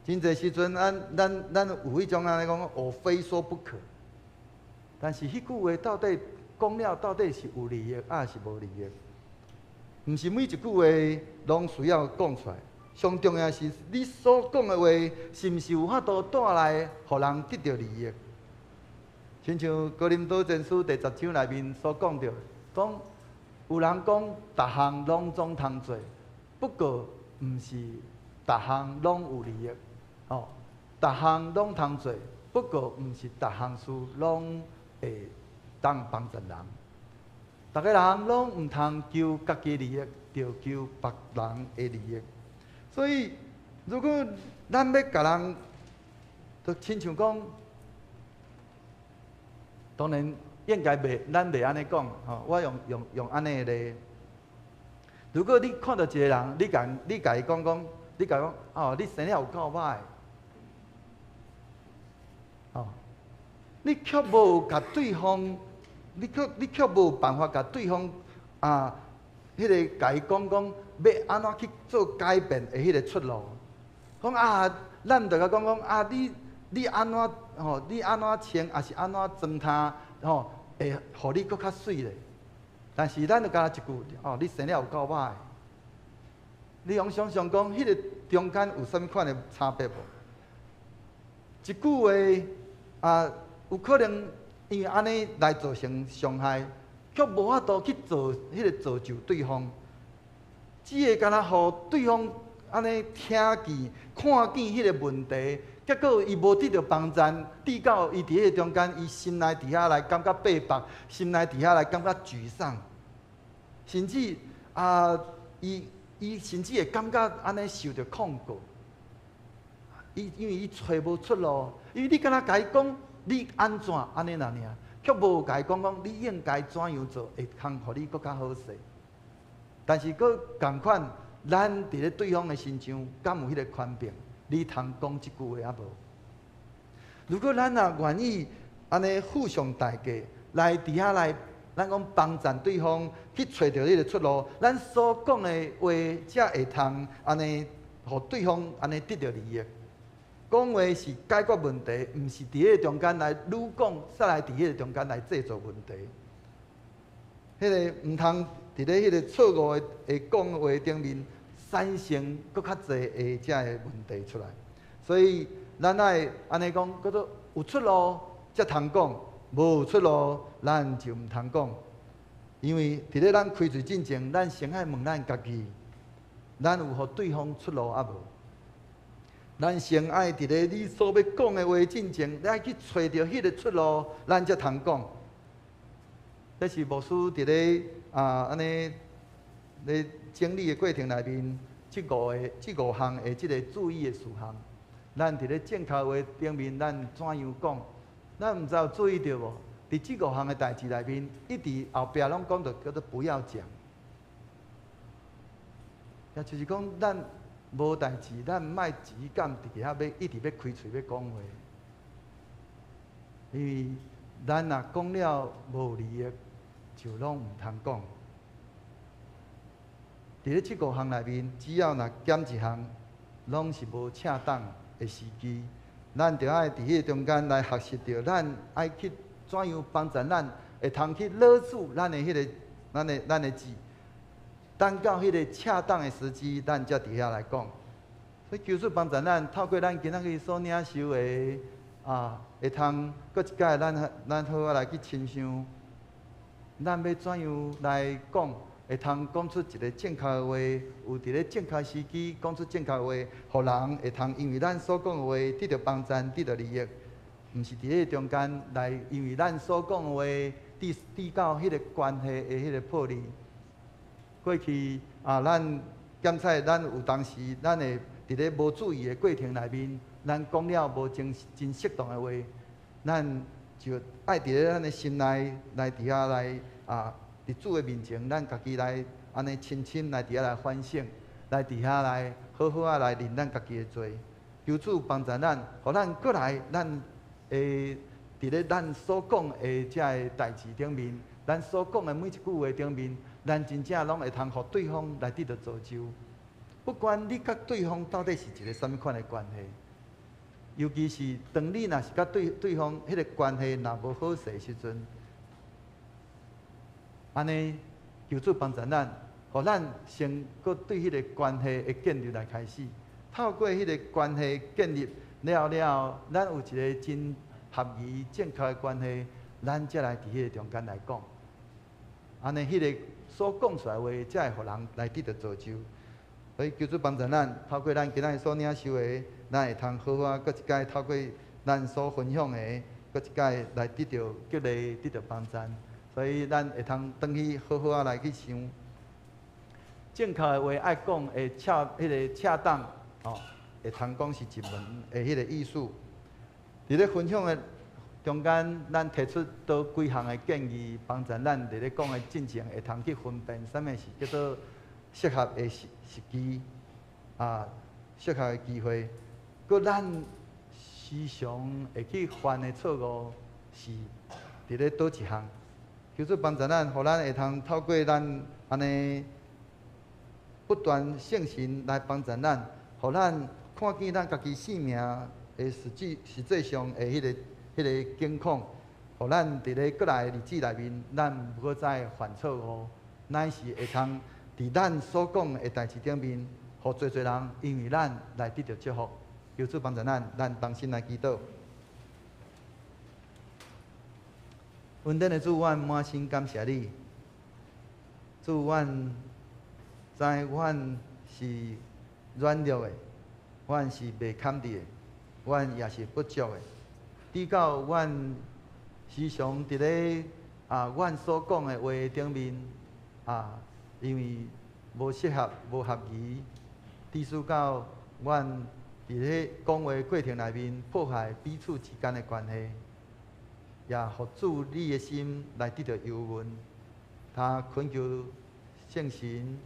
真濟時陣，咱有彼種按呢講，我非說不可。但是彼句話到底講了，到底是有利益，抑是無利益？毋是每一句話攏需要講出來。上重要是，你所講的話，是毋是有法度帶來予人得著利益？親像哥林多前書第10章內面所講著，講有人講逐項攏總通做，不過毋是逐項攏有利益。哦，逐項攏通做，不過毋是逐項事攏會當幫助人。逐个人攏毋通求家己利益，著求別人的利益。所以，如果咱欲共人，就親像講，當然應該袂，咱袂按呢講，吼。我用按呢的例。如果你看著一个人，你共伊講講，你共伊講，哦，你生了有夠歹，哦，你卻無辦法共對方啊，彼个共伊講講。欲按怎去做改變的彼个出路？講啊，咱著共講講啊，你按怎吼？你按怎穿，抑是按怎裝呔吼？會予你閣較媠咧。但是咱著干焦一句，哦，你生了有夠歹。你用想像講，彼个中間有啥物款的差別無？一句話啊，有可能因為按呢來造成傷害，卻無法度去造彼個造就對方。只會干焦予對方按呢聽見、看見彼个問題，結果伊無得著幫助，直到伊佇彼個中間，伊心內佇遐來感覺被縛，心內佇遐來感覺沮喪，甚至啊，伊甚至會感覺按呢受著控告。伊因為伊揣無出路，因為你干焦共伊講你按怎按呢爾爾，卻無共伊講講你應該怎樣做，會通予你閣較好勢。但是閣仝款，咱佇咧對方的身上，敢有彼个權柄？你通講這句話抑無？如果咱若願意按呢付上代價來佇遐來，咱講幫贊對方去揣著彼个出路，咱所講的話才會通按呢，予對方按呢得著利益。講話是解決問題，毋是佇彼个中間來愈講，煞來佇彼个中間來製造問題。彼个毋通佇咧彼个錯誤的講話頂面產生閣較濟的遮个問題出來，所以咱愛按呢講，叫做有出路才通講，無出路咱就毋通講。因為佇咧咱開喙進前，咱先愛問咱家己，咱有予對方出路抑無？咱先愛佇咧你所欲講的話進前，你愛去揣著彼個出路，咱才通講。這是牧師佇咧啊，按呢咧整理的過程內面，這五項的這个注意的事項，咱佇咧正確話頂面，咱怎樣講？咱毋知有注意著無？佇這五項的代誌內面，一直後壁攏講著叫做不要講。也就是講，咱無代誌，咱莫只敢佇遐欲一直欲開喙欲講話，因為咱若講了無利益，就攏毋通講。佇咧這五項內面，只要若減一項，攏是無恰當的時機。咱著愛佇彼个中間來學習著，咱愛去怎樣幫助咱會通去勒住咱的彼個、咱的、咱的舌。等到彼个恰當的時機，咱才佇遐來講。所以求主幫助咱，透過咱今仔日所領受的啊，會通閣一擺，咱好好來去深想，咱欲怎樣來講，會通講出一个正確的話，有佇咧正確時機講出正確的話，予人會通因為咱所講的話得著幫贊，得著利益，毋是佇彼個中間來因為咱所講的話，致到彼个關係的彼个破裂。過去啊，咱檢查咱有當時，咱會佇咧無注意的過程內面，咱講了無真真適當的話，咱就愛佇咧咱的心內來佇遐來啊，佇主的面前，咱家己來按呢深深來佇遐來反省，來佇遐來好好仔來認咱家己的罪。求主幫助咱，予咱閣來，咱會佇咧咱所講的這个代誌頂面，咱所講的每一句話頂面，咱真正攏會通予對方來得著造就。不管你佮對方到底是一个啥物款的關係，尤其是當你若是佮對方彼个關係若無好勢時陣，按呢求主幫助咱，予咱先閣對彼个關係的建立來開始，透過彼个關係建立了了後，咱有一个真合宜正確的關係，咱才來佇彼個中間來講。按呢，彼个所講出來的話，才會予人來得著造就。所以求主幫助咱，透過咱今仔日所領受的，咱會通好好仔，閣一擺透過咱所分享的，閣一擺來得著激勵，得著幫贊。所以咱會通轉去好好仔來去想，正確的話愛講會恰彼个恰當，吼，會通講是一門的彼个藝術。佇咧分享的中間，咱提出佗幾項的建議，幫助咱佇咧講的進前會通去分辨，啥物是叫做適合的時機，啊，適合的機會。閣咱時常會去犯的錯誤是佇咧佗一項？求主幫助咱，予咱會通透過咱按呢不斷聖神來幫助咱，予咱看見咱家己性命的實際上的彼個境況，予咱佇咧閣來的日子內面，咱毋閣再犯錯誤，乃是會通佇咱所講的代誌頂面，予濟濟人因為咱來得著祝福。求主幫助咱，咱同心來祈禱。恩典的主，阮滿心感謝你。主，阮知阮是軟弱的，阮是袂堪得的，阮也是不足的。致到阮時常佇咧啊，阮所講的話頂面啊，因為無適合、無合宜，致使到阮佇咧講話過程內面破壞彼此之間的關係，也予主你的心來得著憂悶。他懇求聖神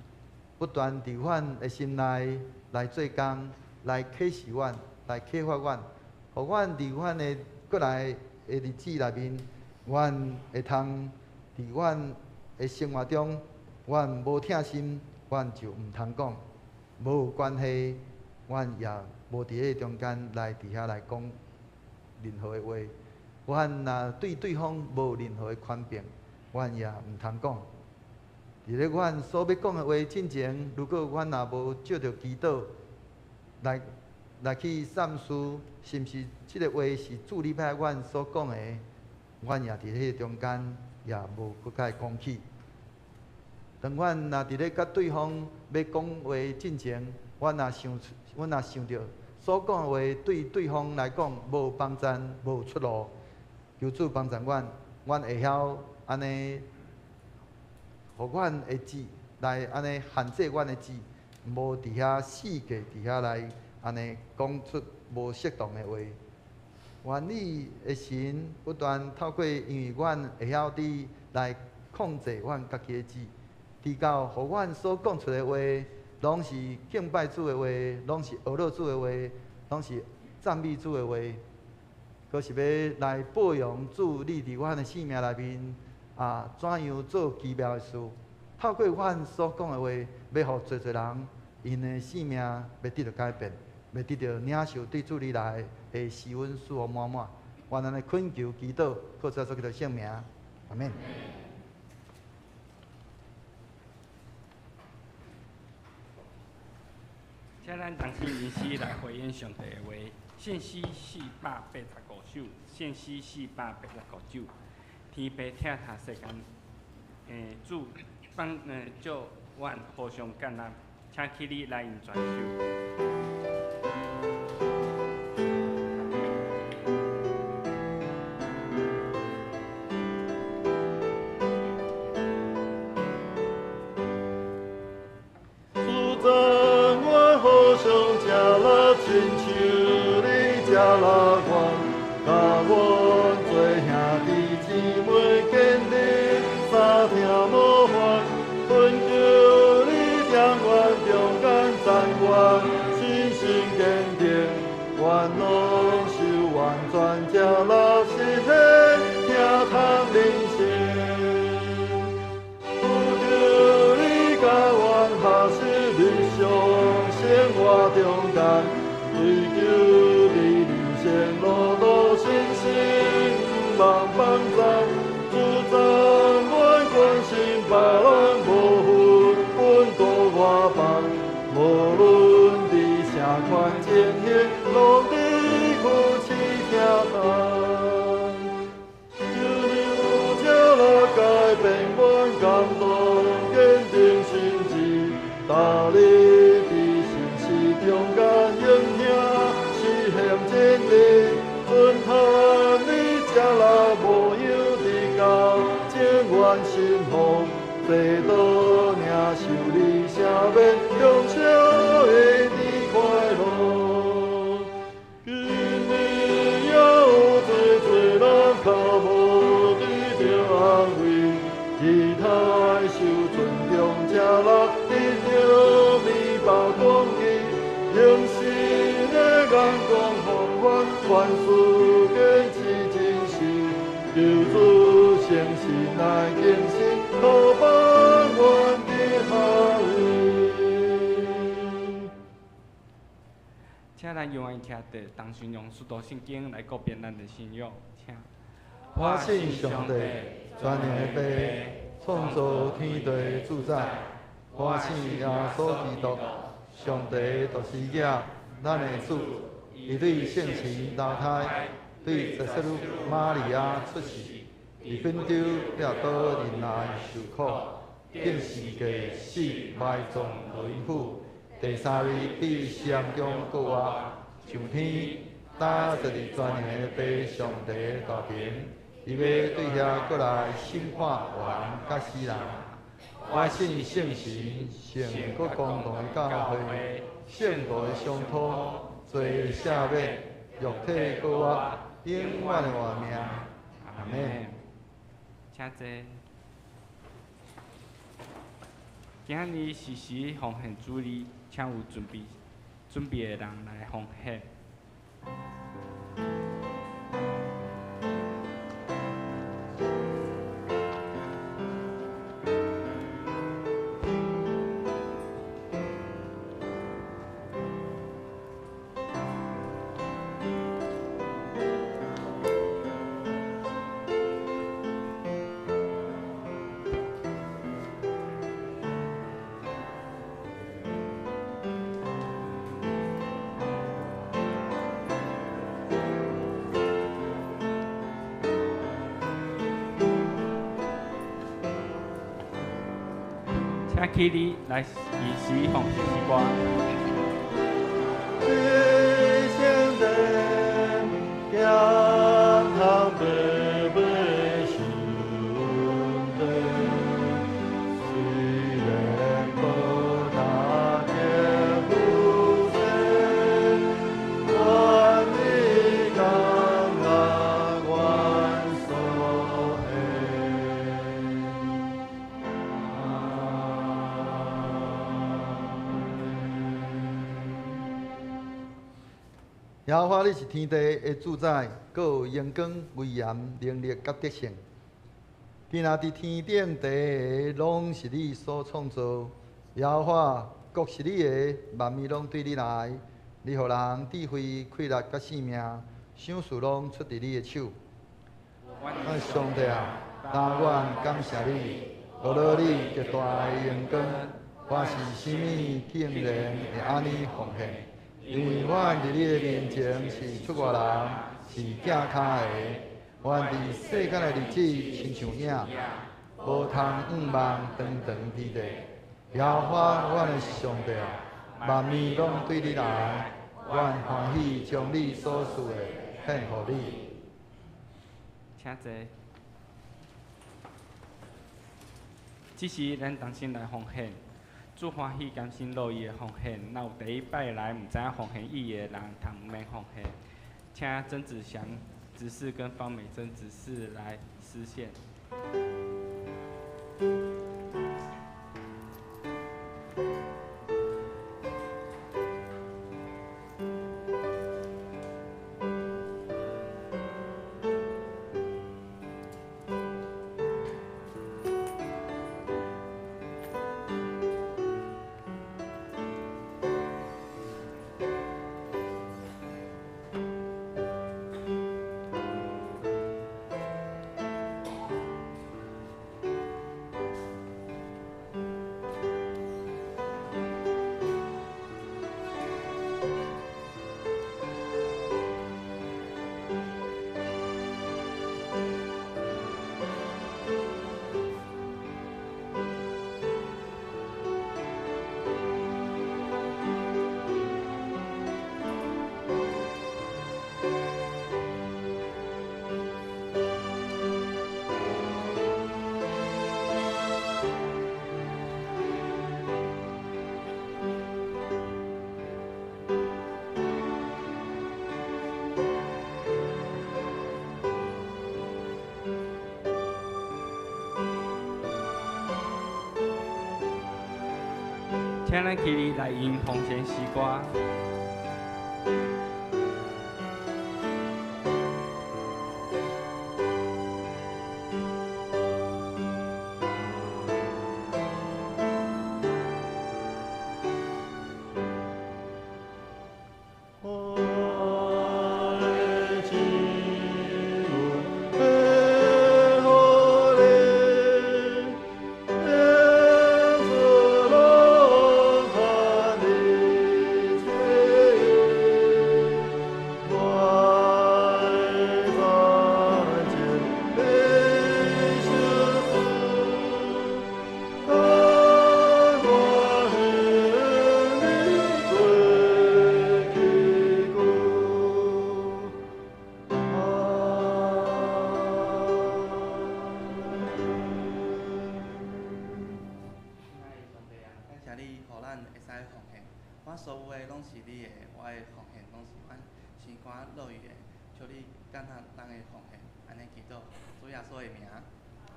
不斷佇阮的心內來做工，來啟示阮，來啟發阮，予阮佇阮的閣來的日子內面，阮會通佇阮的生活中，阮無疼心，阮就毋通講；無關係，阮也無佇彼個中間來佇遐來講任何的話。阮若對對方無任何的權柄，阮也毋通講。佇咧阮所欲講的話進前，如果阮若無藉著祈禱來去三思，是毋是這个話是主你欲阮所講的，阮也佇彼个中間也無閣較會講起。當阮若佇咧佮對方欲講話進前，阮若想著所講的話對對方來講無幫贊、無出路，求主幫助阮，阮會曉按呢，予阮的舌來按呢限制阮的舌，無佇遐四界佇遐來按呢講出無適當的話。願你的神不斷透過，因為阮會曉佇來控制阮家己的舌，直到予阮所講出的話，攏是敬拜主的話，攏是呵咾主的話，攏是讚美主的話，閣是欲來報揚主你佇阮的生命內面啊，怎樣做奇妙的事。透過阮所講的話，欲予濟濟人𪜶的生命欲得著改變，欲得著領受對主你來的施恩賜福滿滿。願咱的懇求祈禱，靠主耶穌基督聖名，阿們。咱同心吟诗来回应上帝的话。圣诗485首，圣诗485首。天父疼疼世间，主放祝阮互相建立，请起立来用全首。请咱用爱徛伫同心用使徒信经来告别咱的信仰，请。我信上帝，全能的父，创造天地的主宰。我信耶稣基督，上帝的独生子，咱的主。伊对圣神投胎，对十四女玛利亚出世，伫本丢彼拉多忍耐受苦，钉十字架死埋葬落阴府。第三日对死人中复活，上天，担坐伫全能的父上帝的大权，伊欲对遐阁来审判活人佮死人。我信圣神、圣阁公同的教会、圣徒的相托、罪赦免、肉体复活、永远的活命。阿门。请坐。今日是时奉献主日，请有准备的人来奉献。请起立来吟诗奉献诗歌。耶和华，你是天地的主宰，阁有荣光、威严、能力佮德性。今仔伫天顶地下，拢是你所创造。耶和华，国是你的，万物拢对你来。你予人智慧、气力佮性命，赏赐拢出伫你的手。我上帝啊，当阮感谢你，无论你极大的荣光，我是啥物竟然會按呢奉獻？因為我佇你的面前是出外人，是寄跤的。我佇世間的日子親像影，無通向望長長佇地。耶和華，阮的上帝啊，萬物攏對你來，阮歡喜將你所賜的獻予你。請坐。這時，咱同心來奉獻，主歡喜甘心樂意的奉獻。若有第一擺來毋知影奉獻意義的人，通毋免奉獻。請曾子祥執事跟方美珍執事來司獻。請咱起立來吟奉獻詩歌。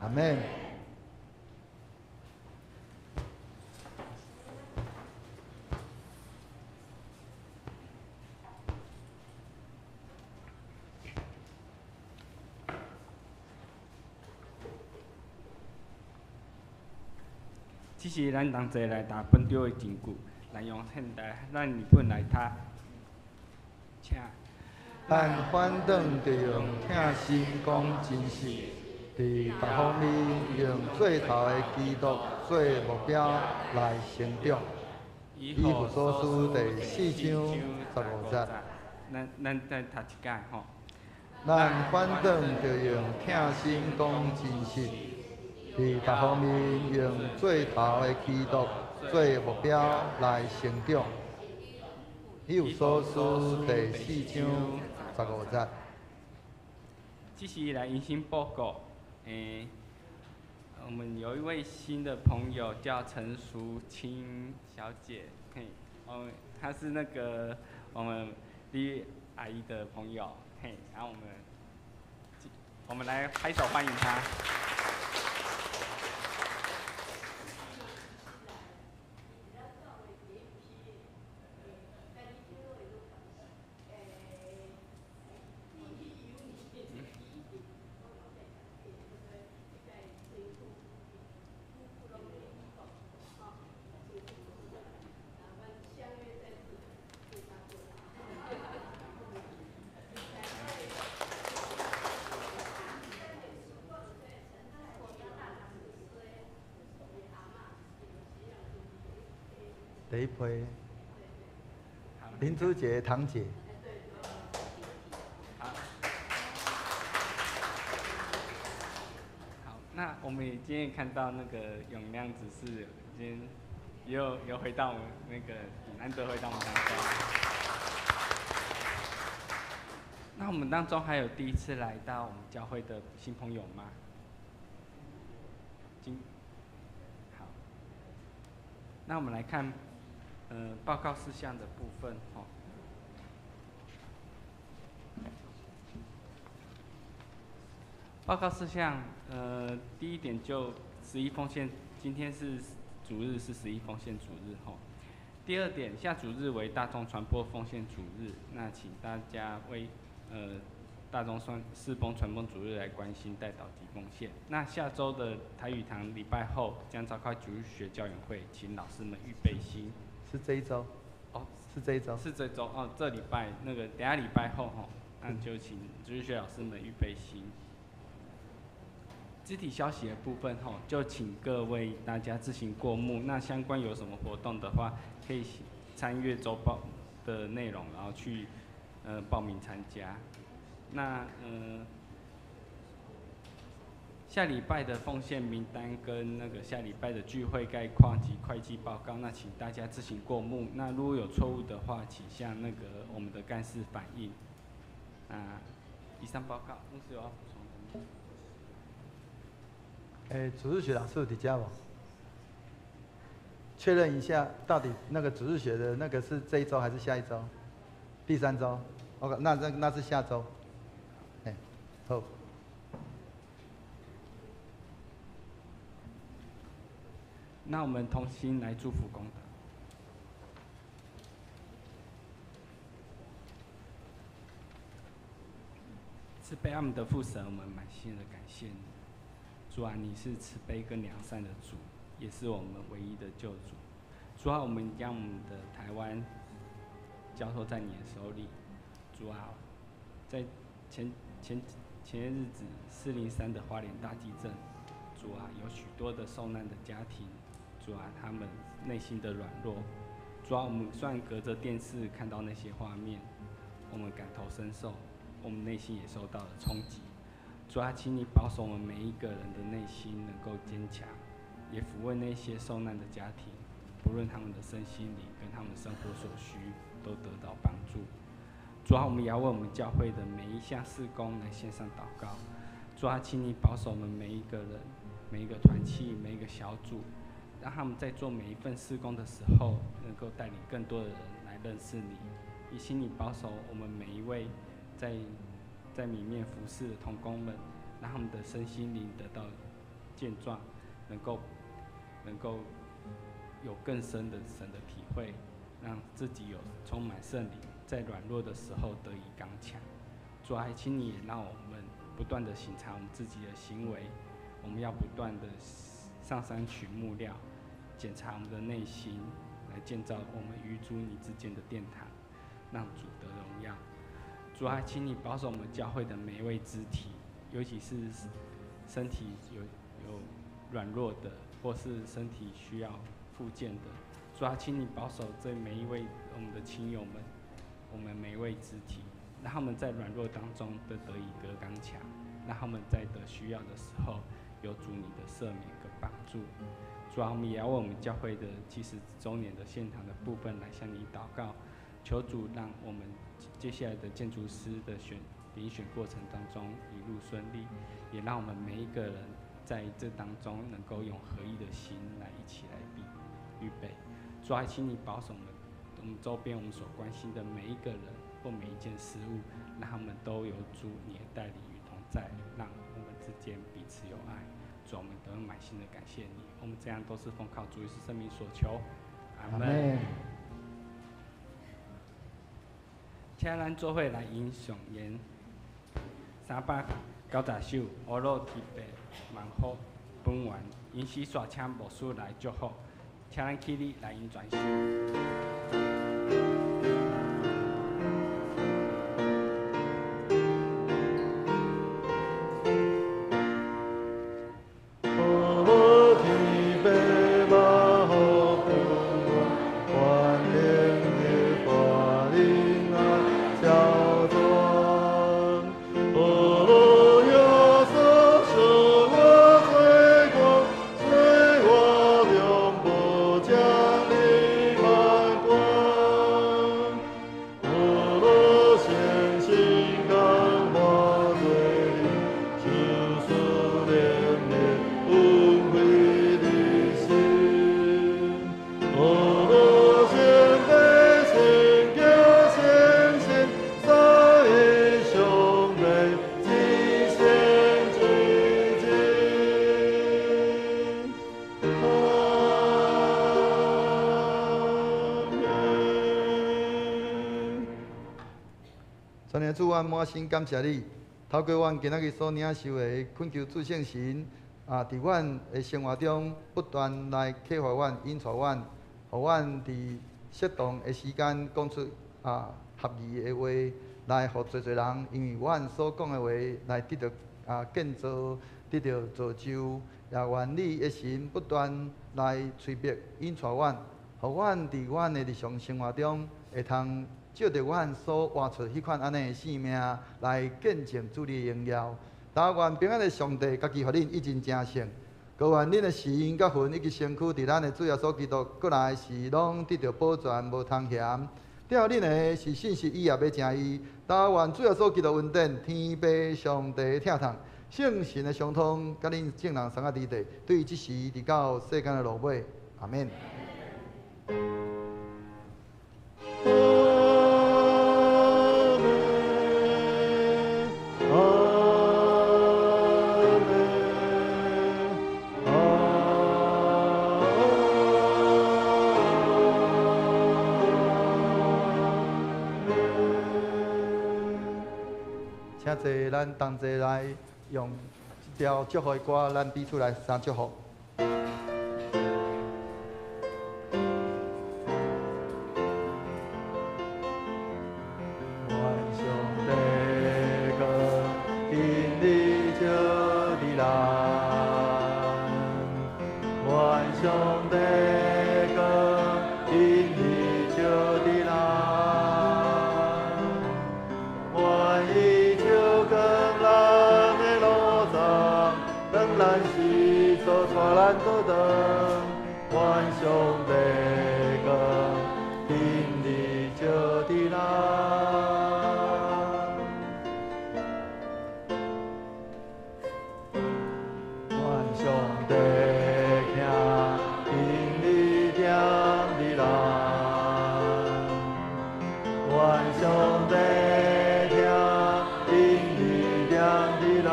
阿們。這是咱同齊來讀本著的證據，來用現代咱日本來讀，請。咱反轉著用疼心講真實，佇各方面用做頭的基督做目標來成長。以弗所書第四章十五節。咱再讀一擺吼。咱反轉著用疼心講真實，佇各方面用做頭的基督做目標來成長。以弗所書第四章十五節。這是來迎新報告。我們有一位新的朋友叫陳淑清小姐，嘿，哦，她是那個我們李阿姨的朋友，嘿，然後我們來拍手歡迎她。這一批？林珠姐、堂姐。好。好，那我們今天看到那個永亮執事，今天又回到我們那個難得回到我們當中。那我們當中還有第一次來到我們教會的新朋友嗎？好。那我們來看，報告事項的部分，吼。報告事項，第一點就十一奉獻，今天是主日，是十一奉獻主日，吼。第二點，下主日為大眾傳播奉獻主日，那請大家為大眾事工傳播主日來關心代禱及奉獻。那下週的台語堂禮拜後將召開主日學教研會，請老師們預備心。是這一週。哦，是這一週。是這週哦，這禮拜那個等下禮拜後吼，那就請主日學老師們預備心。肢體消息的部分吼，就請各位大家自行過目。那相關有什麼活動的話，可以參閱週報的內容，然後去報名參加。那下禮拜的奉獻名單跟那個下禮拜的聚會概況及會計報告，那請大家自行過目。那如果有錯誤的話，請向那個我們的幹事反映。那以上報告，牧師有要補充的嗎？主日學老師有佇遮無？確認一下，到底那個主日學的那個是這一週還是下一週？第三週，OK，那是下週。好。那我們同心來祝福功德。慈悲我們的父神，我們滿心的感謝你。主啊，你是慈悲跟良善的主，也是我們唯一的救主。主啊，我們將我們的台灣交託在你的手裡。主啊，在前前些日子403的花蓮大地震，主啊，有許多的受難的家庭，主啊，他們內心的軟弱。主啊，我們雖然隔着電視看到那些畫面，我們感同身受，我們內心也受到了衝擊。主啊，請你保守我們每一個人的內心能夠堅強，也撫慰那些受難的家庭，不論他們的身心靈跟他們生活所需，都得到幫助。主啊，我們也要為我們教會的每一項事工來獻上禱告。主啊，請你保守我們每一個人、每一個團契、每一個小組，讓他們在做每一份事工的時候，能夠帶領更多的人來認識你。也請你保守我們每一位在裡面服侍的同工們，讓他們的身心靈得到健壯，能夠有更深的神的體會，讓自己有充滿聖靈，在軟弱的時候得以剛強。主啊，請你也讓我們不斷的省察我們自己的行為，我們要不斷的上山取木料，檢查我們的內心，來建造我們與主你之間的殿堂，讓主得榮耀。主啊，請你保守我們教會的每一位肢體，尤其是身體有軟弱的，或是身體需要復健的。主啊，請你保守這每一位我們的親友們，我們每一位肢體，讓他們在軟弱當中都得以得剛強，讓他們在得需要的時候有主你的赦免跟幫助。主啊，我們也要為我們教會的70週年的獻堂的部分來向你禱告，求主讓我們接下來的建築師的遴選過程當中一路順利，也讓我們每一個人在這當中能夠用合一的心來一起來預備。主啊，請你保守我們周邊我們所關心的每一個人或每一件事物，讓他們都有主你的帶領與同在，讓我們之間彼此有愛。主，我們都滿心的感謝你。我們這樣都是奉靠主耶穌聖名所求，阿門。請咱做伙來吟誦言390首，烏魯提伯萬福本願，因此煞請牧師來祝福，請咱起立來吟全首。天父萬亲爱的主，阮滿心感謝你，透過阮今仔日所領受的懇求主聖神啊，佇阮的生活中不斷來啟發阮、引帶阮，予阮佇適當的時間講出合宜的話，來予濟濟人，因為阮所講的話來得著建造，得著造就，也願你的神不斷來催逼引帶阮，予阮佇阮的日常生活中會通照著阮所活出彼款按呢的生命來見證主你的榮耀。但願平安的上帝家己予恁一盡成聖，閣願恁的心佮魂以及身軀，佇咱的主耶穌基督閣來時，攏得著保全，無通嫌。疼恁的是信實，伊也欲成伊。但願主耶穌基督恩典、天父上帝的疼痛、聖神的相通，佮恁眾人相佮佇地，對這時直到世間的落尾。阿們。阿們，阿們，阿們。請坐，咱同齊來用這條祝福的歌，咱彼此來相祝福。願上帝光引你照佇咱，願上帝光引你照佇咱，願伊照光咱的路途，當咱是所帶咱倒轉，願上帝光引你照佇咱。願上帝疼引你疼佇咱，願上帝疼引你疼佇咱，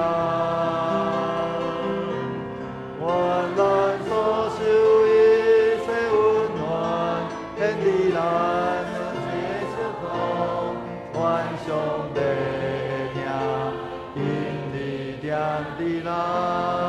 願咱所受一切溫暖，顯佇咱一切痛，願上帝疼引你疼佇咱。